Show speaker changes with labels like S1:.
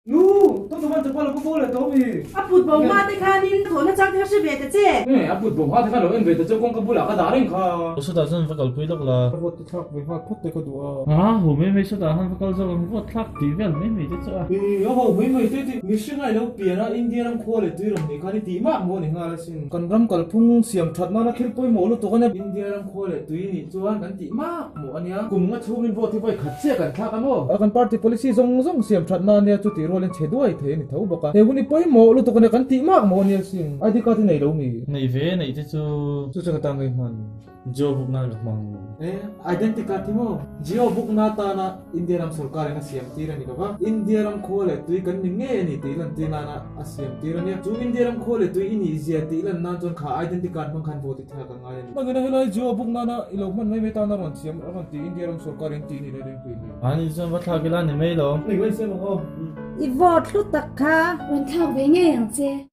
S1: Nu, tawh chuan chapal a pu bo leh tawh mi?
S2: A put bo hma te khanin thawhna chang te kha hre ve ta che.
S1: Nge, a put bo hma te khan lo en ve ta che kawngka bulah ka dah reng kha.
S3: Sawtah chuan va kalpui lawk la.
S1: Ka vote te thlak ve nghal phawt te ka duh a.
S3: A ho mai mai sawtah han va kal zawk ang vote thlak tih vel mai mai te chu a.
S1: Ih, a ho mai mai te tih. Mihring a ilo pian a, India ram khua leh tui rawn nih khan i tih mah maw ni nghal asin. Kan ram kalphung siam that nana thil pawimawh lutuk a nia. India ram khua leh tui nih chuan kan tih mak maw a nia. Kum nga chhungin vote hi vawi khat chiah kan thlak a maw? Kan party policy zawng zawng siam that na ania chu tih rualin chhe duai thei a ni tho bawk a. He hun hi pawimawh lutuk a nia kan tih mak maw a nia sin. ID card hi nei lo mi?
S3: Nei ve neih te chu.
S1: Chu chu ka tan ngei hman.
S3: Geo book nan ka hmang.
S1: E, identity card hi maw? Geo book na tana India ram sorkar in a siam tir a ni lo va. India ram khua leh tui kan ni ngei a ni tih lan tir nana a siam tir a nia. Chu India ram khua leh tui i nih zia tih lan nan chuan kha identity card hmang khan vote i thlak a ngai a ni. Hmangin a helai Geo book nana i lo hman mai mai tana rawn siam a rawn ti India ram sorkar in tih ni leh lengpui ni.
S3: Ani chuan va thlak ila ni mai lo.
S1: Ni mai siam ang aw.
S2: I vote hlu tak kha.
S4: Rawn thlak ve ngei ang che.